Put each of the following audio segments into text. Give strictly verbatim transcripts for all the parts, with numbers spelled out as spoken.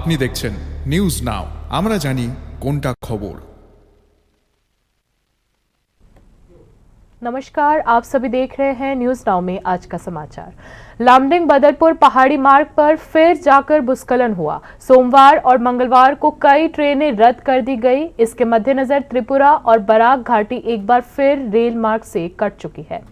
আপনি দেখছেন news now, আমরা জানি কোনটা খবর। नमस्कार, आप सभी देख रहे हैं न्यूज़ नाउ में आज का समाचार। लामडिंग बदरपुर पहाड़ी मार्ग पर फिर जाकर भूस्खलन हुआ। सोमवार और मंगलवार को कई ट्रेनें रद्द कर दी गई। इसके मद्देनजर त्रिपुरा और बराक घाटी एक बार फिर रेल मार्ग से कट चुकी है।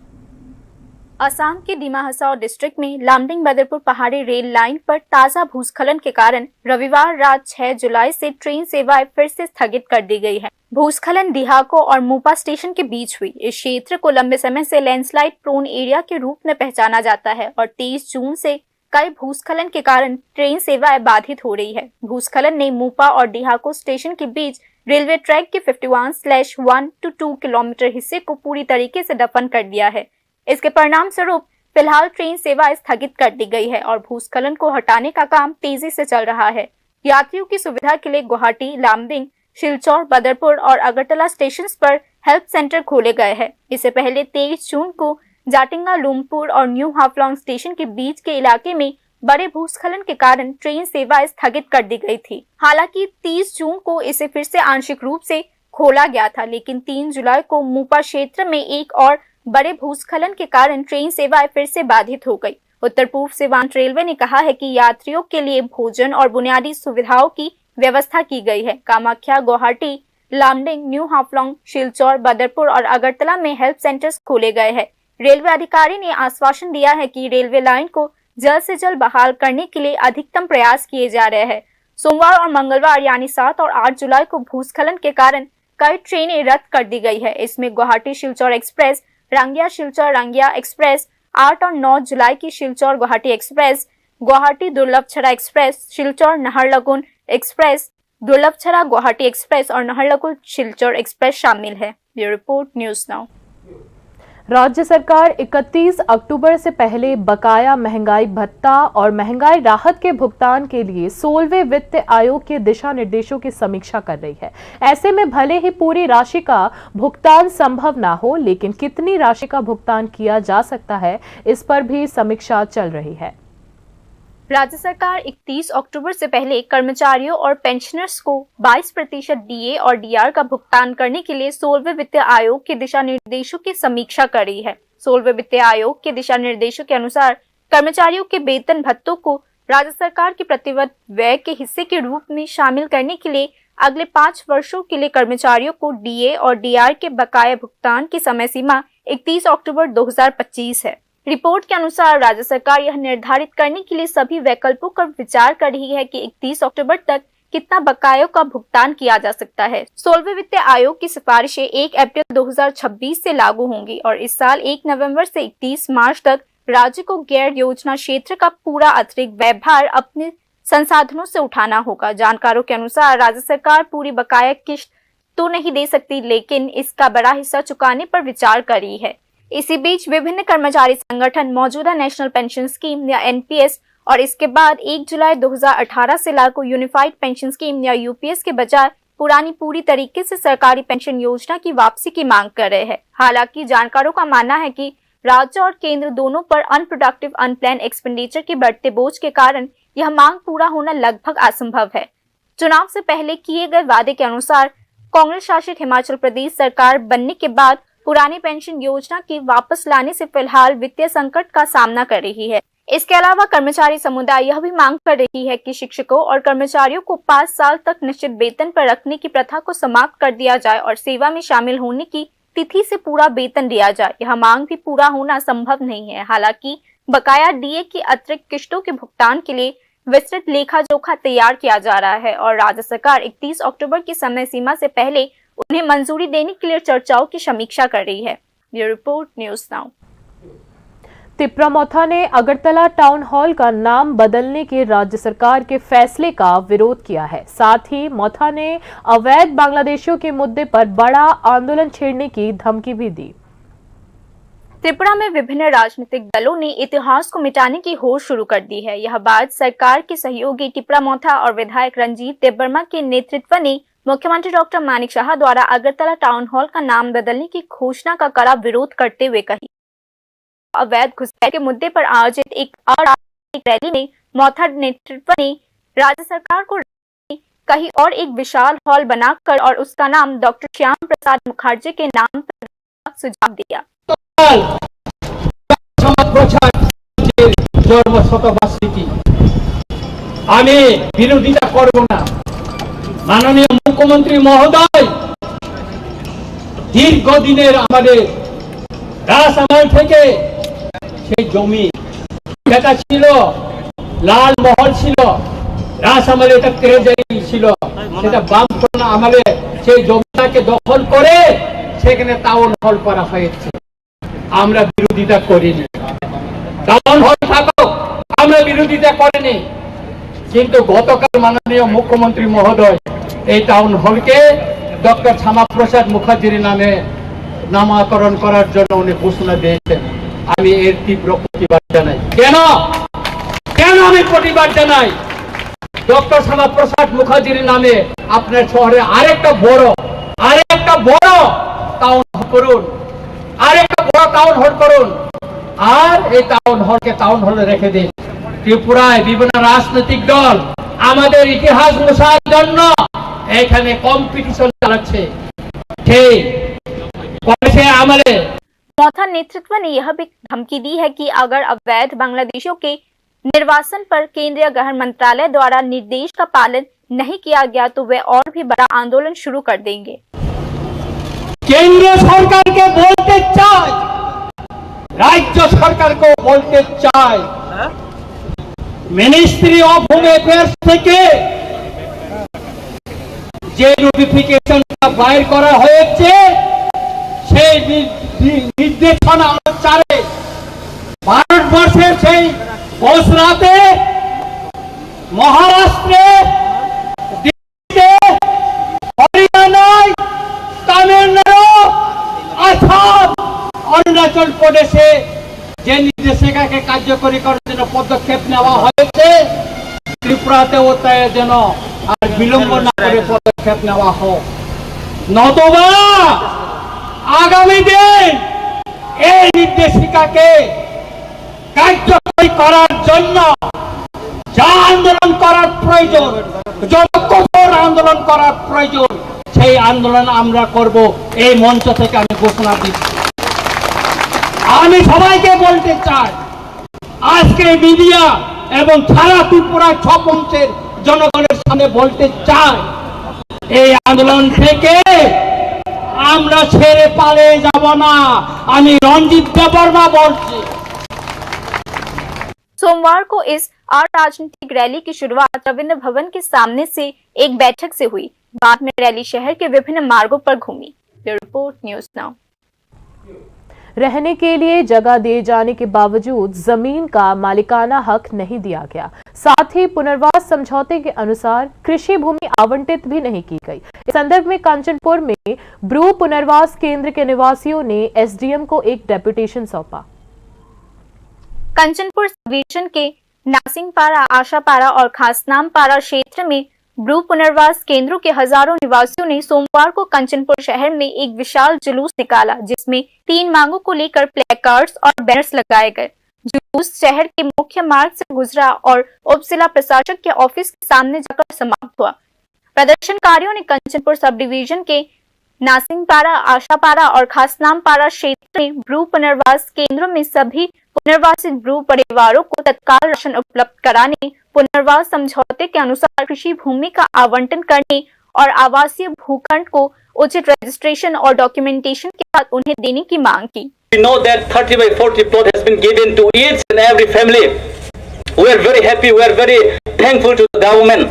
असम के दिमा हसाओ डिस्ट्रिक्ट में लामडिंग बदरपुर पहाड़ी रेल लाइन पर ताजा भूस्खलन के कारण रविवार रात छह जुलाई से ट्रेन सेवाएं फिर से स्थगित कर दी गई है। भूस्खलन डिहाको और मोपा स्टेशन के बीच हुई। इस क्षेत्र को लंबे समय से लैंडस्लाइड प्रोन एरिया के रूप में पहचाना जाता है और तेईस जून से कई भूस्खलन के कारण ट्रेन सेवाएं बाधित हो रही है। भूस्खलन ने मोपा और डिहाको स्टेशन के बीच रेलवे ट्रैक के fifty one slash one two two kilometre हिस्से को पूरी तरीके से दफन कर दिया है। इसके परिणाम स्वरूप फिलहाल ट्रेन सेवा स्थगित कर दी गई है और भूस्खलन को हटाने का काम तेजी से चल रहा है। यात्रियों की सुविधा के लिए गुवाहाटी, लामडिंग, शिलचर, बदरपुर और अगरतला स्टेशंस पर हेल्प सेंटर खोले गए हैं। इससे पहले तेईस जून को जाटिंगा लूमपुर और न्यू हाफलोंग स्टेशन के बीच के इलाके में बड़े भूस्खलन के कारण ट्रेन सेवा स्थगित कर दी गई थी। हालांकि तीस जून को इसे फिर से आंशिक रूप से खोला गया था, लेकिन तीन जुलाई को मोपा क्षेत्र में एक और बड़े भूस्खलन के कारण ट्रेन सेवाएं फिर से बाधित हो गई। उत्तर पूर्व सीमांत रेलवे ने कहा है कि यात्रियों के लिए भोजन और बुनियादी सुविधाओं की व्यवस्था की गई है। कामाख्या, गुवाहाटी, लामडिंग, न्यू हाफलोंग, शिलचर, बदरपुर और अगरतला में हेल्प सेंटर्स खोले गए हैं। रेलवे अधिकारी ने आश्वासन दिया है कि रेलवे लाइन को जल्द से जल्द बहाल करने के लिए अधिकतम प्रयास किए जा रहे हैं। सोमवार और मंगलवार यानी सात और आठ जुलाई को भूस्खलन के कारण कई ट्रेनें रद्द कर दी गई है। इसमें गुवाहाटी शिलचर एक्सप्रेस, रंगिया शिलचर रंगिया एक्सप्रेस, आठ और नौ जुलाई की शिलचर गुवाहाटी एक्सप्रेस, गुवाहाटी दुर्लभछड़ा एक्सप्रेस, शिलचर नाहरलगुन एक्सप्रेस, दुर्लभछड़ा गुवाहाटी एक्सप्रेस और नाहरलगुन शिलचर एक्सप्रेस शामिल है। Bureau report, news now. राज्य सरकार इकतीस अक्टूबर से पहले बकाया महंगाई भत्ता और महंगाई राहत के भुगतान के लिए सोलहवें वित्त आयोग के दिशा निर्देशों की समीक्षा कर रही है। ऐसे में भले ही पूरी राशि का भुगतान संभव ना हो, लेकिन कितनी राशि का भुगतान किया जा सकता है, इस पर भी समीक्षा चल रही है। राज्य सरकार इकतीस अक्टूबर से पहले कर्मचारियों और पेंशनर्स को बाईस प्रतिशत डीए और डीआर का भुगतान करने के लिए सोलहवें वित्त आयोग के दिशा निर्देशों की समीक्षा कर रही है। सोलहवें वित्त आयोग के दिशा निर्देशों के अनुसार कर्मचारियों के वेतन भत्तों को राज्य सरकार के प्रतिबद्ध व्यय के हिस्से के रूप में शामिल करने के लिए अगले पाँच वर्षों के लिए कर्मचारियों को डीए और डीआर के बकाया भुगतान की समय सीमा इकतीस अक्टूबर दो हज़ार पच्चीस है। रिपोर्ट के अनुसार राज्य सरकार यह निर्धारित करने के लिए सभी विकल्पों पर विचार कर रही है कि इकतीस अक्टूबर तक कितना बकायों का भुगतान किया जा सकता है। सोलहवें वित्त आयोग की सिफारिशें एक अप्रैल दो हज़ार छब्बीस से लागू होंगी और इस साल एक नवंबर से इकतीस मार्च तक राज्य को गैर योजना क्षेत्र का पूरा अतिरिक्त व्ययभार अपने संसाधनों से उठाना होगा। जानकारों के अनुसार राज्य सरकार पूरी बकाया किस्त तो नहीं दे सकती, लेकिन इसका बड़ा हिस्सा चुकाने पर विचार कर रही है। इसी बीच विभिन्न कर्मचारी संगठन मौजूदा नेशनल पेंशन स्कीम या एनपीएस और इसके बाद एक जुलाई दो हज़ार अठारह से लागू यूनिफाइड पेंशन स्कीम या यूपीएस के बजाय पुरानी पूरी तरीके से सरकारी पेंशन योजना की वापसी की मांग कर रहे हैं। हालांकि जानकारों का मानना है कि राज्य और केंद्र दोनों पर अनप्रोडक्टिव अनप्लान एक्सपेंडिचर के बढ़ते बोझ के कारण यह मांग पूरा होना लगभग असंभव है। चुनाव से पहले किए गए वादे के अनुसार कांग्रेस शासित हिमाचल प्रदेश सरकार बनने के बाद पुरानी पेंशन योजना के वापस लाने से फिलहाल वित्तीय संकट का सामना कर रही है। इसके अलावा कर्मचारी समुदाय यह भी मांग कर रही है कि शिक्षकों और कर्मचारियों को पाँच साल तक निश्चित वेतन पर रखने की प्रथा को समाप्त कर दिया जाए और सेवा में शामिल होने की तिथि से पूरा वेतन दिया जाए। यह मांग भी पूरा होना संभव नहीं है। हालांकि बकाया डीए की अतिरिक्त किस्तों के भुगतान के लिए विस्तृत लेखा जोखा तैयार किया जा रहा है और राज्य सरकार इकतीस अक्टूबर की समय सीमा से पहले उन्हें मंजूरी देने के लिए चर्चाओं की समीक्षा कर रही है। Bureau report, news now. Tipra Motha ने अगरतला टाउन हॉल का नाम बदलने के राज्य सरकार के फैसले का विरोध किया है। साथ ही मोथा ने अवैध बांग्लादेशियों के मुद्दे पर बड़ा आंदोलन छेड़ने की धमकी भी दी। त्रिपुरा में विभिन्न राजनीतिक दलों ने इतिहास को मिटाने की होड़ शुरू कर दी है। यह बात सरकार के सहयोगी टिपरा मोथा और विधायक रंजीत देबबर्मा के नेतृत्व ने मुख्यमंत्री डॉक्टर मानिक साहा द्वारा अगरतला टाउन हॉल का नाम बदलने की घोषणा का कड़ा विरोध करते हुए कही। अवैध घुसपैठ के मुद्दे पर आयोजित एक अराजनीतिक रैली में मोथा नेतृत्व ने राज्य सरकार को कहीं और एक विशाल हॉल बनाकर और उसका नाम डॉक्टर श्याम प्रसाद मुखर्जी के नाम पर सुझाव दिया। জন্ম শতবার্ষিকী। আমি বিরোধিতা করব না। মাননীয় মুখ্যমন্ত্রী মহোদয় দীর্ঘদিনের আমাদের রাস আমল থেকে সেই জমি, যেটা ছিল লাল মহল ছিল, রাস আমলে এটা ট্রেজারি ছিল, সেটা বামফ্রন্ট আমলে সেই জমিটাকে দখল করে সেখানে টাউন হল করা হয়েছে। আমরা বিরোধিতা করিনি। টাউন হল থাকো, আমরা বিরোধিতা করিনি। কিন্তু গতকাল মাননীয় মুখ্যমন্ত্রী মহোদয় এই টাউন হলকে ডক্টর শ্যামাপ্রসাদ মুখার্জির নামে নামকরণ করার জন্য উনি ঘোষণা দিয়েছেন। আমি এর তীব্র প্রতিবাদ জানাই। কেন, কেন আমি প্রতিবাদ জানাই? ডক্টর শ্যামাপ্রসাদ মুখার্জির নামে আপনার শহরে আরেকটা বড়, আরেকটা বড় টাউন করুন, আরেকটা বড় টাউন হল করুন। আর এই টাউন হলকে টাউন হলে রেখে দিন। ত্রিপুরায় বিভিন্ন রাজনৈতিক দল আমাদের ইতিহাস মোছার জন্য এখানে কম্পিটিশন চালাচ্ছে। সেই কংগ্রেসের আমলে मौथा नेतृत्व ने यह भी धमकी दी है कि अगर अवैध बांग्लादेशियों के निर्वासन पर केंद्रीय गृह मंत्रालय द्वारा निर्देश का पालन नहीं किया गया तो वे और भी बड़ा आंदोलन शुरू कर देंगे। কেন্দ্র সরকারকে বলতে চাই, রাজ্য সরকারকেও বলতে চাই, মিনিস্ট্রি অফ হোম অ্যাফেয়ার্স থেকে যে নোটিফিকেশনটা বাইর করা হয়েছে, সেই নি- নি- নির্দেশনা অনুসারে ভারতবর্ষের সেই গুজরাটে, মহারাষ্ট্রে, দিল্লিতে, হরিয়ানায়, তামিলনাড়ু, আসাম, অরুণাচল প্রদেশে যে নির্দেশিকাকে কার্যকরী করার জন্য পদক্ষেপ নেওয়া হয়েছে, ত্রিপুরাতেও তাই যেন আর বিলম্ব না করে পদক্ষেপ নেওয়া হোক, নতুবা আগামী দিন এই নির্দেশিকাকে কার্যকরী করার জন্য যা আন্দোলন করার প্রয়োজন, যত কঠোর আন্দোলন করার প্রয়োজন, সেই আন্দোলন আমরা করব। এই মঞ্চ থেকে আমি ঘোষণা দিচ্ছি। আমি সবাইকে বলতে চাই, আজকে মিডিয়া এবং সারা ত্রিপুরা সব মঞ্চের জনগণের সামনে বলতে চাই, এই আন্দোলন থেকে আমরা ছেড়ে পালিয়ে যাব না। আমি রঞ্জিত দেববর্মা বলছি। सोमवार को इस अराजनीतिक रैली की शुरुआत रविंद्र भवन के सामने से एक बैठक से हुई। बाद में रैली शहर के विभिन्न मार्गों पर घूमी। Bureau report, news now. रहने के लिए जगह दिए जाने के बावजूद जमीन का मालिकाना हक नहीं दिया गया। साथ ही पुनर्वास समझौते के अनुसार कृषि भूमि आवंटित भी नहीं की गई। इस संदर्भ में कंचनपुर में ब्रू पुनर्वास केंद्र के निवासियों ने एसडीएम को एक डेपुटेशन सौंपा। कंचनपुर सब डिवीजन के नासिंगपारा, आशापारा और खासनामपारा क्षेत्र में ब्रू पुनर्वास केंद्रों के हजारों निवासियों ने सोमवार को कंचनपुर शहर में एक विशाल जुलूस निकाला, जिसमें तीन मांगों को लेकर प्लेकार्ड्स और बैनर्स लगाए गए। जुलूस शहर के मुख्य मार्ग से गुजरा और उप जिला प्रशासक के ऑफिस के सामने जाकर समाप्त हुआ। प्रदर्शनकारियों ने कंचनपुर सब डिवीजन के नासिंगपारा, आशापारा और खासनामपारा क्षेत्र में ब्रू पुनर्वास केंद्रों में सभी पुनर्वासित ब्रू परिवारों को तत्काल राशन उपलब्ध कराने, पुनर्वास समझौते के अनुसार कृषि भूमि का आवंटन करने और आवासीय भूखंड को उचित रजिस्ट्रेशन और डॉक्यूमेंटेशन के साथ उन्हें देने की मांग की। We know that thirty by forty plot has been given to each and every family. We are very happy, we are very thankful to the government.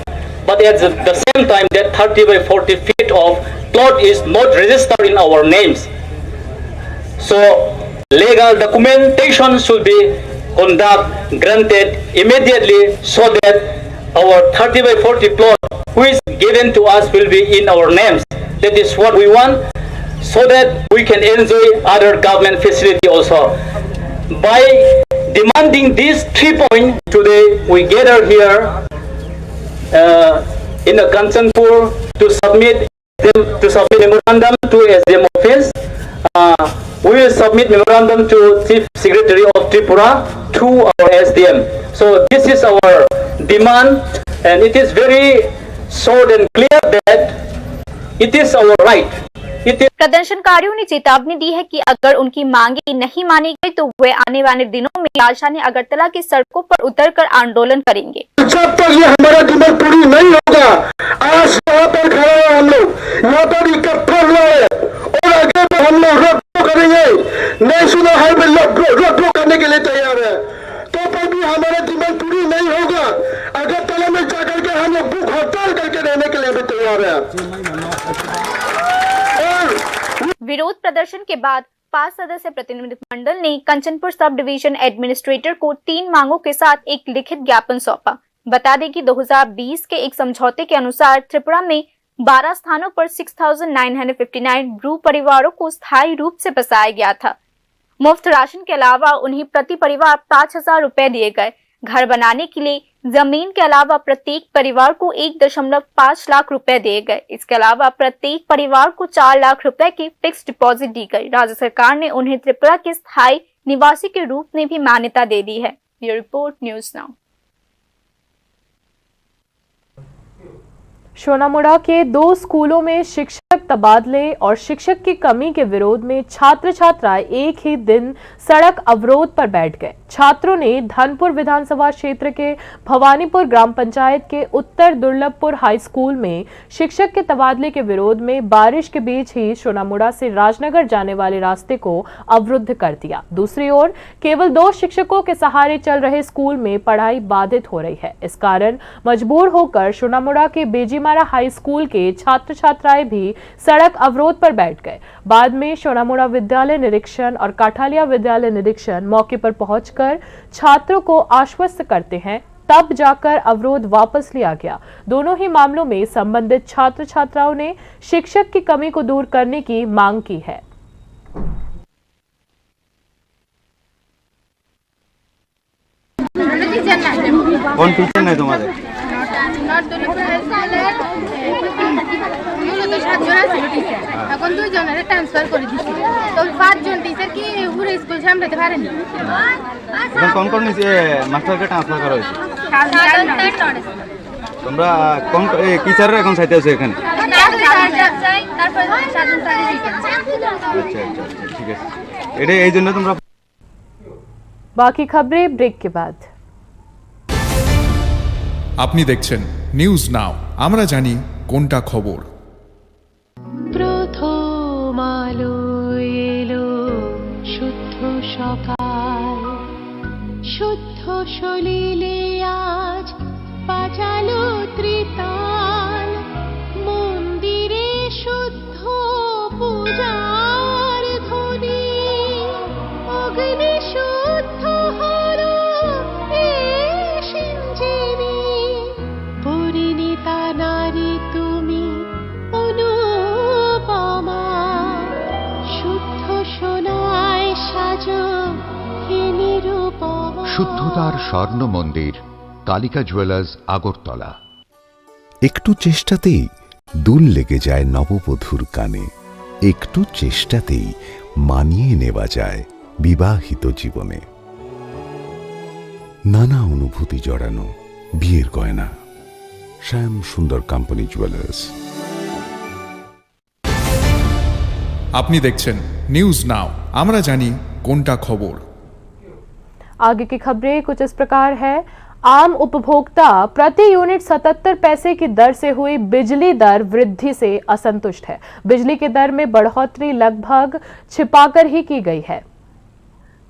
But at the same time, that thirty by forty feet of plot is not registered in our names. So, legal documentation should be conduct granted immediately so that our thirty by forty plot which given to us will be in our names. That is what we want, so that we can enjoy other government facility also. By demanding these three points, today we gather here uh, in the Kanchanpur to submit them, to submit memorandum to S D M office. Uh, we will submit memorandum to Chief Secretary of Tripura through our S D M. So this is our demand, and it is very showed and clear that it is our right. It is प्रदर्शनकारियों ने चेतावनी दी है कि अगर उनकी मांगें नहीं मानी गई तो वे आने वाले दिनों में राजधानी अगरतला की सड़कों पर उतरकर आंदोलन करेंगे। जब तक ये हमारा डिमांड पूरी नहीं होगा, आज यहाँ पर खड़ा है हम लोग, यहाँ पर इकट्ठा हुआ है और आगे भी हम लोग रोड ब्लॉक करेंगे, नेशनल हाईवे रोड ब्लॉक करने के लिए तैयार है। तो पर भी हमारा डिमांड पूरी नहीं होगा, अगरतला में जाकर के हम लोग भूख हड़ताल करके रहने के लिए भी तैयार है। और विरोध प्रदर्शन के बाद पांच सदस्य प्रतिनिधिमंडल ने कंचनपुर सब डिवीजन एडमिनिस्ट्रेटर को तीन मांगों के साथ एक लिखित ज्ञापन सौंपा। बता दें कि दो हज़ार बीस के एक समझौते के अनुसार त्रिपुरा में बारह स्थानों पर six thousand nine hundred fifty nine Bru परिवारों को स्थायी रूप से बसाया गया था। मुफ्त राशन के अलावा उन्हें प्रति परिवार पाँच हज़ार रुपए दिए गए। घर बनाने के लिए जमीन के अलावा प्रत्येक परिवार को एक दशमलव पाँच लाख रुपए दिए गए। इसके अलावा प्रत्येक परिवार को चार लाख रुपए की फिक्स्ड डिपॉजिट दी गई। राज्य सरकार ने उन्हें त्रिपुरा के स्थायी निवासी के रूप में भी मान्यता दे दी है। Bureau report, news now. सोनामुड़ा के दो स्कूलों में शिक्षक तबादले और शिक्षक की कमी के विरोध में छात्र छात्राएं एक ही दिन सड़क अवरोध पर बैठ गए। छात्रों ने धनपुर विधानसभा क्षेत्र के भवानीपुर ग्राम पंचायत के उत्तर दुर्लभपुर हाई स्कूल में शिक्षक के तबादले के विरोध में बारिश के बीच ही सोनामुड़ा से राजनगर जाने वाले रास्ते को अवरुद्ध कर दिया। दूसरी ओर, केवल दो शिक्षकों के सहारे चल रहे स्कूल में पढ़ाई बाधित हो रही है। इस कारण मजबूर होकर सोनामुड़ा के बेजीमारा हाई स्कूल के छात्र छात्राएं भी सड़क अवरोध पर बैठ गए। बाद में सोनामुड़ा विद्यालय निरीक्षण और काठालिया विद्यालय निरीक्षण मौके पर पहुंचकर छात्रों को आश्वस्त करते हैं, तब जाकर अवरोध वापस लिया गया। दोनों ही मामलों में संबंधित छात्र छात्राओं ने शिक्षक की कमी को दूर करने की मांग की है। কোন টিচার নাই তোমাদের? মূলত সাতজন আছে টিচার, এখন দুইজনের ট্রান্সফার করে দিচ্ছি। তো পাঁচজন টিচার কি পুরো স্কুল সামলাতে পারেনি? এখন কোন কোন নিচে মাস্টারকে ট্রান্সফার করা হয়েছে? তোমরা কোন, এ, কি স্যাররা এখন সাথে আছে এখানে? আচ্ছা, আচ্ছা, আচ্ছা, ঠিক আছে। এটা এই জন্য তোমরা বাকি খবরে ব্রেক কে বাদ। আপনি দেখছেন নিউজ নাও, আমরা জানি কোনটা খবর। প্রথম আলো এলো শুদ্ধ সকাল, শুদ্ধ সলিলে আজ বাজালো ত্রিতাল। মন্দিরে শুদ্ধ পূজার ধ্বনি, অগ্নি শুদ্ধ হলো এ সিঞ্জেনি। পরিণীতা নারী তুমি অনুপমা, শুদ্ধ সোনায় সাজো হে নিরুপমা। শুদ্ধতার স্বর্ণ মন্দির, কালিকা জুয়েলার্স, আগরতলা। একটু চেষ্টাতেই দুল লেগে যায় নববধূর কানে, একটু চেষ্টাতেই মানিয়ে নেওয়া যায় বিবাহিত জীবনে। নানা অনুভূতি জড়ানো বিয়ের গয়না, শ্যাম সুন্দর কোম্পানি জুয়েলার্স। আপনি দেখছেন নিউজ নাও, আমরা জানি কোনটা খবর। आगे की खबरें कुछ इस प्रकार है। आम उपभोक्ता प्रति यूनिट सतहत्तर पैसे की दर से हुई बिजली दर वृद्धि से असंतुष्ट है। बिजली की दर में बढ़ोतरी लगभग छिपाकर ही की गई है।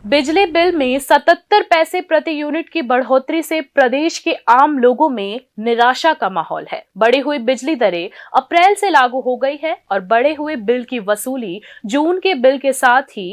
बिजली बिल में सतहत्तर पैसे प्रति यूनिट की बढ़ोतरी से प्रदेश के आम लोगों में निराशा का माहौल है। बढ़ी हुई बिजली दरें अप्रैल से लागू हो गई है और बढ़े हुए बिल की वसूली जून के बिल के साथ ही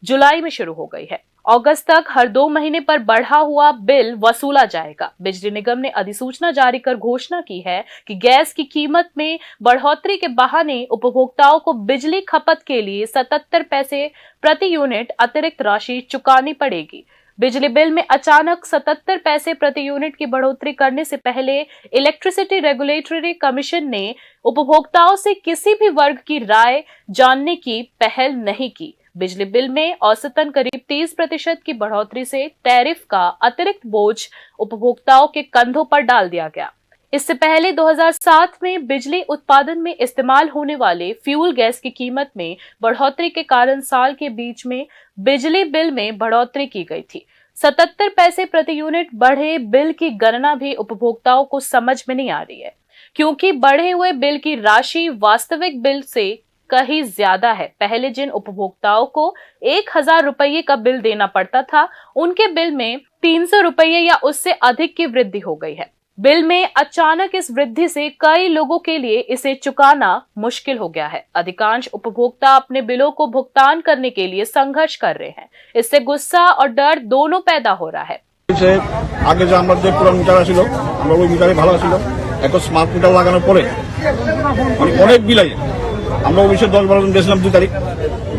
जुलाई में शुरू हो गई है। अगस्त तक हर दो महीने पर बढ़ा हुआ बिल वसूला जाएगा। बिजली निगम ने अधिसूचना जारी कर घोषणा की है कि गैस की कीमत में बढ़ोतरी के बहाने उपभोक्ताओं को बिजली खपत के लिए सतहत्तर पैसे प्रति यूनिट अतिरिक्त राशि चुकानी पड़ेगी। बिजली बिल में अचानक सतहत्तर पैसे प्रति यूनिट की बढ़ोतरी करने से पहले इलेक्ट्रिसिटी रेगुलेटरी कमीशन ने उपभोक्ताओं से किसी भी वर्ग की राय जानने की पहल नहीं की। बिजली बिल में औसतन करीब तीस प्रतिशत की बढ़ोतरी से टैरिफ का अतिरिक्त बोझ उपभोक्ताओं के कंधों पर डाल दिया गया। इससे पहले दो हज़ार सात में बिजली उत्पादन में इस्तेमाल होने वाले फ्यूल गैस की कीमत में बढ़ोतरी के कारण साल के बीच में बिजली बिल में बढ़ोतरी की गई थी। सतहत्तर पैसे प्रति यूनिट बढ़े बिल की गणना भी उपभोक्ताओं को समझ में नहीं आ रही है, क्योंकि बढ़े हुए बिल की राशि वास्तविक बिल से कहीं ज्यादा है। पहले जिन उपभोक्ताओं को एक हज़ार रुपये का बिल देना पड़ता था, उनके बिल में तीन सौ रुपये या उससे अधिक की वृद्धि हो गई है। बिल में अचानक इस वृद्धि से कई लोगों के लिए इसे चुकाना मुश्किल हो गया है। अधिकांश उपभोक्ता अपने बिलों को भुगतान करने के लिए संघर्ष कर रहे हैं। इससे गुस्सा और डर दोनों पैदा हो रहा है। যে আগে যে আমরা যে পুরান মিটার আছিল, আমরা ওই মিটারে ভালো আছিল। এখন স্মার্ট মিটার লাগানোর পরে মানে অনেক বিল আয়। আমরা অফিসে দশ বারো জন গেছিলাম দুই তারিখ।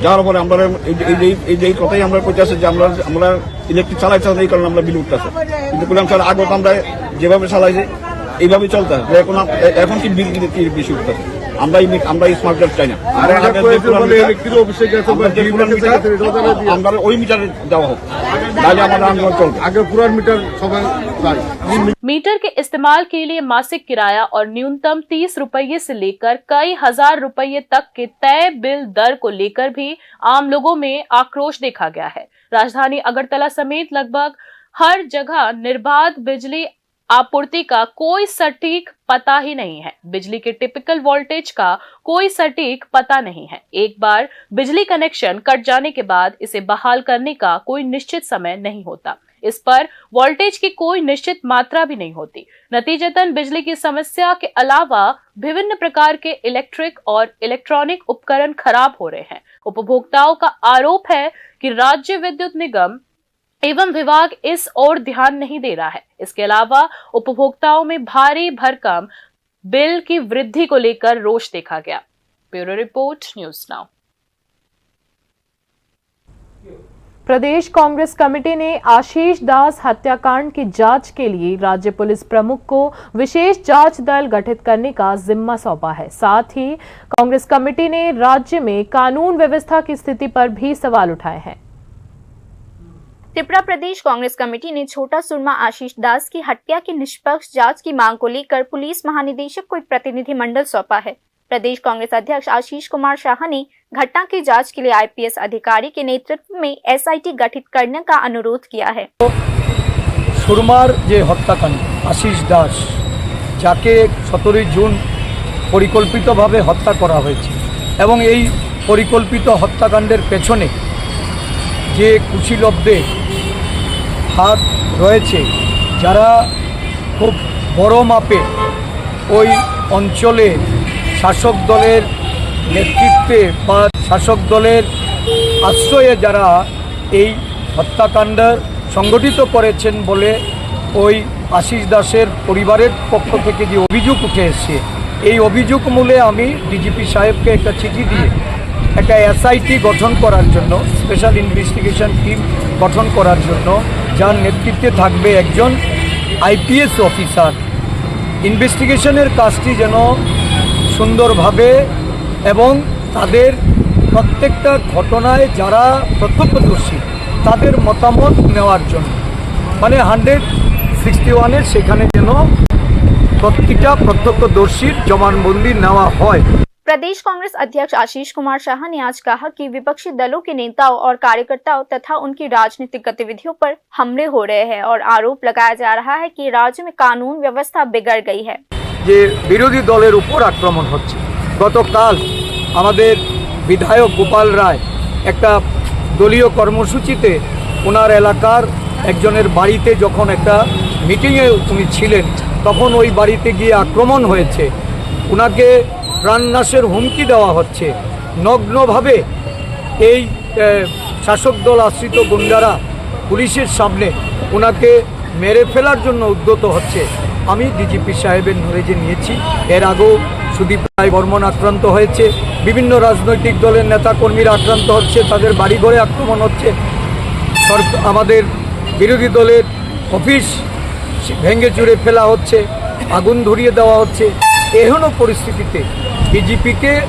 যাওয়ার পরে আমরা এই যে এই যে এই কথাই আমরা কইতে আছে যে আমরা আমরা ইলেকট্রিক চালাই চালাই এই কারণে আমরা বিল উঠতেছে। কিন্তু বললাম স্যার, আগে তো আমরা যেভাবে চালাই যে এইভাবে চলতে হয়। এখন আপ- এ- এখন কি বিল কি কি বেশি উঠতেছে? আমরা এই মি- আমরা এই স্মার্ট মিটার চাই না। আমরা আগে যে পুরান মিটার, আমরা যে পুরান মিটার, আমরা ওই মিটারে দেওয়া হোক, তাহলে আমাদের আন্দোলন চলবে। আগে পুরান মিটার সবাই চাই। मीटर के इस्तेमाल के लिए मासिक किराया और न्यूनतम तीस रुपये से लेकर कई हजार रुपये तक के तय बिल दर को लेकर भी आम लोगों में आक्रोश देखा गया है। राजधानी अगरतला समेत लगभग हर जगह निर्बाध बिजली आपूर्ति का कोई सटीक पता ही नहीं है। बिजली के टिपिकल वोल्टेज का कोई सटीक पता नहीं है। एक बार बिजली कनेक्शन कट जाने के बाद इसे बहाल करने का कोई निश्चित समय नहीं होता। इस पर वोल्टेज की कोई निश्चित मात्रा भी नहीं होती। नतीजतन बिजली की समस्या के अलावा विभिन्न प्रकार के इलेक्ट्रिक और इलेक्ट्रॉनिक उपकरण खराब हो रहे हैं। उपभोक्ताओं का आरोप है कि राज्य विद्युत निगम एवं विभाग इस ओर ध्यान नहीं दे रहा है। इसके अलावा उपभोक्ताओं में भारी भरकम बिल की वृद्धि को लेकर रोष देखा गया। Bureau report, news now. प्रदेश कांग्रेस कमेटी ने आशीष दास हत्याकांड की जांच के लिए राज्य पुलिस प्रमुख को विशेष जांच दल गठित करने का जिम्मा सौंपा है। साथ ही कांग्रेस कमेटी ने राज्य में कानून व्यवस्था की स्थिति पर भी सवाल उठाए हैं। त्रिपुरा प्रदेश कांग्रेस कमेटी ने छोटा सुरमा आशीष दास की हत्या की निष्पक्ष जांच की मांग को लेकर पुलिस महानिदेशक को एक प्रतिनिधिमंडल सौंपा है। प्रदेश कांग्रेस अध्यक्ष आशीष कुमार शाह ने घटना की जांच के लिए आईपीएस अधिकारी के नेतृत्व में एसआईटी गठित करने का अनुरोध किया है। সুরমার যে হত্যাকাণ্ড, আশিস দাস, যাকে সতেরোই জুন পরিকল্পিতভাবে হত্যা করা হয়েছে, এবং এই পরিকল্পিত হত্যাকাণ্ডের পেছনে যে কুশীলবদের হাত রয়েছে, যারা খুব বড় মাপে ওই অঞ্চলে শাসক দলের নেতৃত্বে বা শাসক দলের আশ্রয়ে যারা এই হত্যাকাণ্ড সংগঠিত করেছেন বলে ওই আশিস দাসের পরিবারের পক্ষ থেকে যে অভিযোগ উঠে এসছে, এই অভিযোগ মূলে আমি ডিজিপি সাহেবকে একটা চিঠি দিয়ে একটা এসআইটি গঠন করার জন্য, স্পেশাল ইনভেস্টিগেশন টিম গঠন করার জন্য, যার নেতৃত্বে থাকবে একজন আইপিএস অফিসার, ইনভেস্টিগেশনের কাজটি যেন সুন্দরভাবে এবং তাদের প্রত্যেকটা ঘটনায় যারা প্রত্যক্ষদর্শী, তাদের মতামত নেওয়ার জন্য, মানে হান্ড্রেড সিক্সটি ওয়ানের সেখানে যেন প্রতিটা প্রত্যক্ষদর্শীর জবানবন্দি নেওয়া হয়। प्रदेश कांग्रेस अध्यक्ष आशीष कुमार शाह ने आज कहा कि विपक्षी दलों के नेताओं और कार्यकर्ताओं तथा उनकी राजनीतिक गतिविधियों पर हमले हो रहे हैं और आरोप लगाया जा रहा है कि राज्य में कानून व्यवस्था बिगड़ गई है। যে বিরোধী দলের উপর আক্রমণ হচ্ছে। গতকাল আমাদের বিধায়ক গোপাল রায় একটা দলীয় কর্মসূচিতে ওনার এলাকার একজনের বাড়িতে যখন একটা মিটিংয়ে উনি ছিলেন, তখন ওই বাড়িতে গিয়ে আক্রমণ হয়েছে। ওনাকে প্রাণনাশের হুমকি দেওয়া হচ্ছে। নগ্নভাবে এই, এ, শাসক দল আশ্রিত গুন্ডারা পুলিশের সামনে ওনাকে মেরে ফেলার জন্য উদ্যত হচ্ছে। আমি ডিজিপি সাহেবের নলেজে নিয়েছি, এর আগেও সুদীপ রায় বর্মন আক্রান্ত হয়েছে, বিভিন্ন রাজনৈতিক দলের নেতাকর্মীরা আক্রান্ত হচ্ছে, তাদের বাড়িঘরে আক্রমণ হচ্ছে। সরক-, আমাদের বিরোধী দলের অফিস ভেঙে চুরে ফেলা হচ্ছে, আগুন ধরিয়ে দেওয়া হচ্ছে। এহেন পরিস্থিতিতে ডিজিপিকে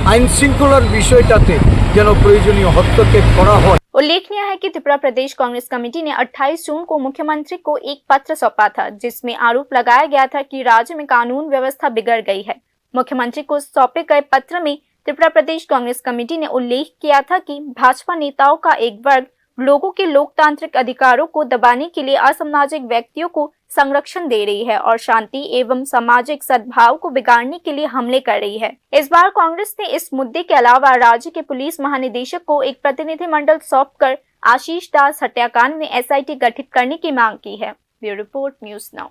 আইন শৃঙ্খলার বিষয়টাতে যেন প্রয়োজনীয় হস্তক্ষেপ করা হয়। उल्लेखनीय है कि त्रिपुरा प्रदेश कांग्रेस कमेटी ने अट्ठाईस जून को मुख्यमंत्री को एक पत्र सौंपा था, जिसमें आरोप लगाया गया था कि राज्य में कानून व्यवस्था बिगड़ गई है। मुख्यमंत्री को सौंपे गए पत्र में त्रिपुरा प्रदेश कांग्रेस कमेटी ने उल्लेख किया था कि भाजपा नेताओं का एक वर्ग लोगों के लोकतांत्रिक अधिकारों को दबाने के लिए असामाजिक व्यक्तियों को संरक्षण दे रही है और शांति एवं सामाजिक सद्भाव को बिगाड़ने के लिए हमले कर रही है। इस बार कांग्रेस ने इस मुद्दे के अलावा राज्य के पुलिस महानिदेशक को एक प्रतिनिधिमंडल सौंपकर आशीष दास हत्याकांड में एसआईटी गठित करने की मांग की है। Bureau report, news now.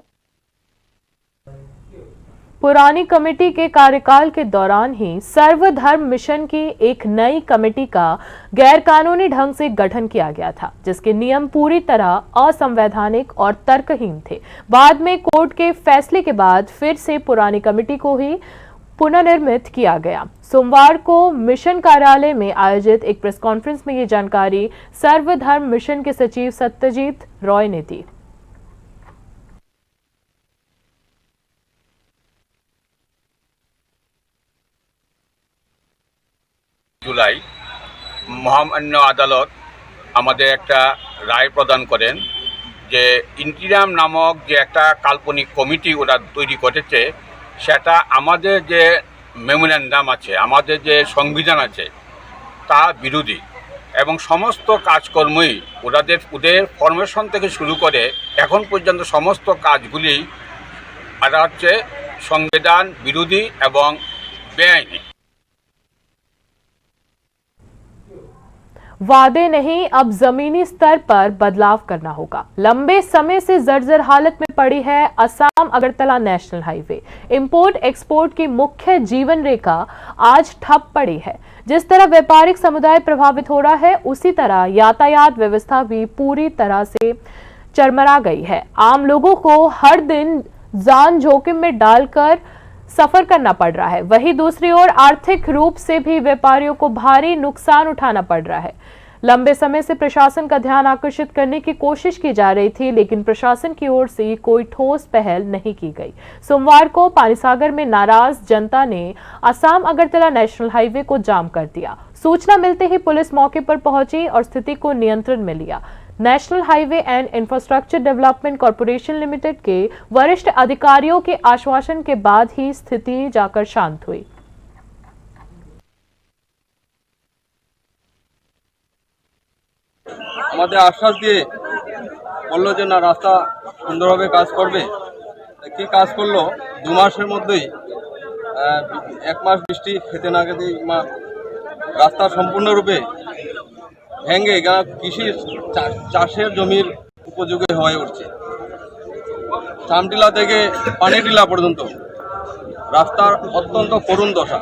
पुरानी कमेटी के कार्यकाल के दौरान ही सर्वधर्म मिशन की एक नई कमेटी का गैरकानूनी ढंग से गठन किया गया था, जिसके नियम पूरी तरह असंवैधानिक और तर्कहीन थे। बाद में कोर्ट के फैसले के बाद फिर से पुरानी कमेटी को ही पुनर्निर्मित किया गया। सोमवार को मिशन कार्यालय में आयोजित एक प्रेस कॉन्फ्रेंस में ये जानकारी सर्वधर्म मिशन के सचिव सत्यजीत रॉय ने दी। জুলাই মহামান্য আদালত আমাদের একটা রায় প্রদান করেন যে ইন্টিরিয়াম নামক যে একটা কাল্পনিক কমিটি ওরা তৈরি করেছে, সেটা আমাদের যে মেমোরেন্ডাম আছে, আমাদের যে সংবিধান আছে, তা বিরোধী এবং সমস্ত কাজকর্মই ওনাদের, ওদের ফরমেশন থেকে শুরু করে এখন পর্যন্ত সমস্ত কাজগুলি এটা হচ্ছে সংবিধান বিরোধী এবং বেআইনি। वादे नहीं, अब जमीनी स्तर पर बदलाव करना होगा। लंबे समय से जर्जर हालत में पड़ी है Assam Agartala national highway. Import export की मुख्य जीवन रेखा आज ठप पड़ी है। जिस तरह व्यापारिक समुदाय प्रभावित हो रहा है, उसी तरह यातायात व्यवस्था भी पूरी तरह से चरमरा गई है। आम लोगों को हर दिन जान जोखिम में डालकर सफर करना पड़ रहा है। वहीं दूसरी ओर आर्थिक रूप से भी व्यापारियों को भारी नुकसान उठाना पड़ रहा है। लंबे समय से प्रशासन का ध्यान आकर्षित करने की कोशिश की जा रही थी, लेकिन प्रशासन की ओर से कोई ठोस पहल नहीं की गई। सोमवार को पानीसागर में नाराज जनता ने असम अगरतला नेशनल हाईवे को जाम कर दिया। सूचना मिलते ही पुलिस मौके पर पहुंची और स्थिति को नियंत्रण में लिया। National highway and infrastructure development corporation limited के वरिष्ठ अधिकारियों के आश्वासन के बाद ही स्थिति जाकर शांत हुई। আমাদের আশ্বাস দিয়ে বললো যে না, রাস্তা সুন্দরভাবে কাজ করবে। কি কাজ করলো? দু মাসের মধ্যেই, আহ, এক মাস বৃষ্টি খেতে না খেতেই মা-, রাস্তা সম্পূর্ণরূপে ভেঙে গা-, কৃষি চা-, চাষের জমির উপযোগী হয়ে উঠছে। চামটিলা থেকে পানিটিলা পর্যন্ত রাস্তার অত্যন্ত করুণ দশা।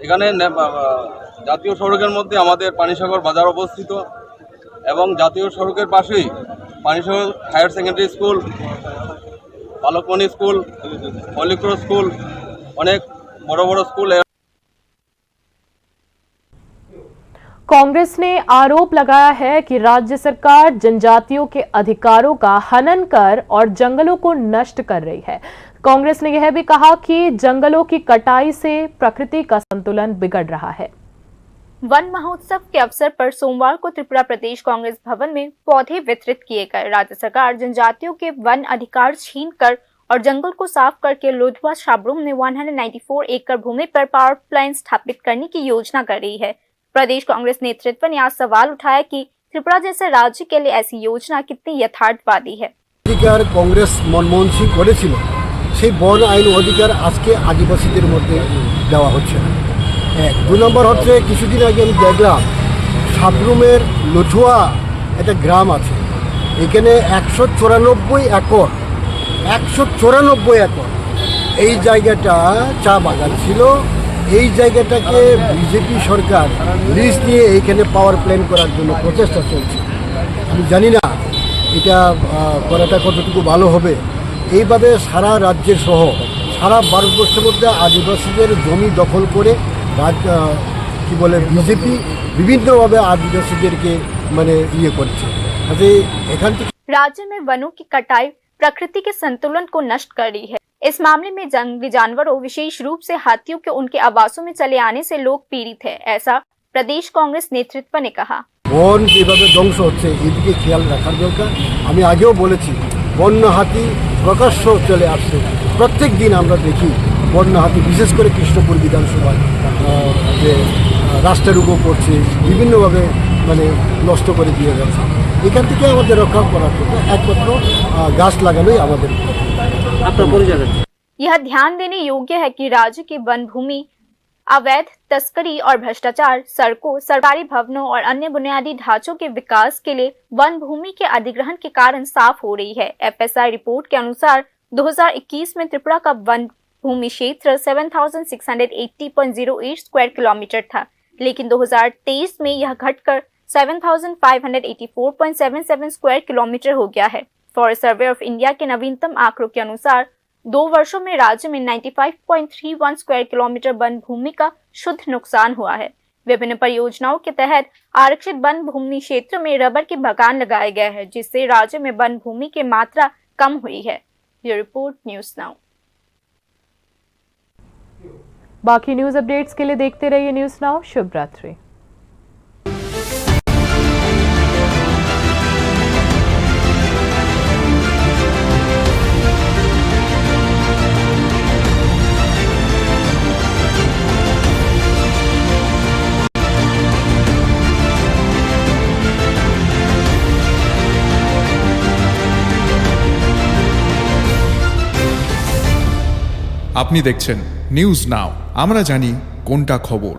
এখানে নে-, বা-, বা-, জাতীয় সড়কের মধ্যে আমাদের পানিসাগর বাজার অবস্থিত এবং জাতীয় সড়কের পাশেই পানিসাগর হায়ার সেকেন্ডারি স্কুল, বালকমণি স্কুল, হলিক্রস স্কুল, অনেক বড় বড় স্কুল। कांग्रेस ने आरोप लगाया है कि राज्य सरकार जनजातियों के अधिकारों का हनन कर और जंगलों को नष्ट कर रही है। कांग्रेस ने यह भी कहा कि जंगलों की कटाई से प्रकृति का संतुलन बिगड़ रहा है। वन महोत्सव के अवसर पर सोमवार को त्रिपुरा प्रदेश कांग्रेस भवन में पौधे वितरित किए गए। राज्य सरकार जनजातियों के वन अधिकार छीन कर और जंगल को साफ करके लोधवा छाब्रूम में एक सौ चौरानबे एकड़ भूमि पर पावर प्लांट स्थापित करने की योजना कर रही है। प्रदेश कांग्रेस नेतृत्व ने आज सवाल उठाया कि त्रिपुरा जैसे राज्य के लिए ऐसी योजना कितनी यथार्थवादी है। অধিকার কংগ্রেস মনমোহন সিং করেছিল, সেই বন আইন অধিকার আজকে আদিবাসীদের মধ্যে দেওয়া হচ্ছে না। এক। দুই নম্বর হচ্ছে, কিছুদিন আগে আমি দেখলাম সাবরুমের লথুয়া একটা গ্রাম আছে, এখানে একশো চুরানব্বই একর, একশো চুরানব্বই একর এই জায়গাটা চা বাগান ছিল। এই জায়গাটাকে বিজেপি সরকার লিজ নিয়ে এইখানে পাওয়ার প্ল্যান্ট করার জন্য প্রচেষ্টা চলছে। আমি জানি না এটা, আহ, করাটা কতটুকু ভালো হবে। এইভাবে সারা রাজ্যের সহ সারা ভারতবর্ষের মধ্যে আদিবাসীদের জমি দখল করে রাজ-, আহ, কি বলে, বিজেপি বিভিন্নভাবে আদিবাসীদেরকে, মানে, ইয়ে করছে। কাজে এখান থেকে राज्य में वनों की कटाई प्रकृति के संतुलन को नष्ट कर रही है। इस मामले में जंगली जानवरों, विशेष रूप से हाथियों के उनके आवासों में चले आने से लोग पीड़ित हैं, ऐसा प्रदेश कांग्रेस नेतृत्व ने कहा। বন যেভাবে ধ্বংস হচ্ছে, এদিকে খেয়াল রাখার দরকার। আমি আগেও বলেছি, বন্য হাতি প্রকাশ্য চলে আসছে। প্রত্যেক দিন আমরা দেখি বন্য হাতি, বিশেষ করে কৃষ্ণপুর বিধানসভায়, আহ, যে, আহ, রাস্তার উপর পড়ছে, বিভিন্নভাবে মানে নষ্ট করে দিয়ে যাচ্ছে। এখান থেকে আমাদের রক্ষা করার জন্য একমাত্র, আহ, গাছ লাগানোই আমাদের। আপনার পরিচয়? यह ध्यान देने योग्य है कि राज्य की वन भूमि अवैध तस्करी और भ्रष्टाचार, सड़कों, सरकारी भवनों और अन्य बुनियादी ढांचों के विकास के लिए वन भूमि के अधिग्रहण के कारण साफ हो रही है। एफएसआई रिपोर्ट के अनुसार, दो हज़ार इक्कीस में त्रिपुरा का वन भूमि क्षेत्र seven thousand six hundred eighty point zero eight square kilometre था, लेकिन दो हज़ार तेईस में यह घटकर seven thousand five hundred eighty four point seven seven square kilometre हो गया है। फॉरेस्ट सर्वे ऑफ इंडिया के नवीनतम आंकड़ों के अनुसार, दो वर्षों में राज्य में ninety five point three one square kilometre वन भूमि का शुद्ध नुकसान हुआ है। विभिन्न परियोजनाओं के तहत आरक्षित वन भूमि क्षेत्र में रबर के बागान लगाए गए हैं, जिससे राज्य में वन भूमि की मात्रा कम हुई है। ये रिपोर्ट न्यूज़ नाउ। बाकी न्यूज़ अपडेट्स के लिए देखते रहिए न्यूज़ नाउ। शुभ रात्रि। আপনি দেখছেন নিউজ নাও, আমরা জানি কোনটা খবর।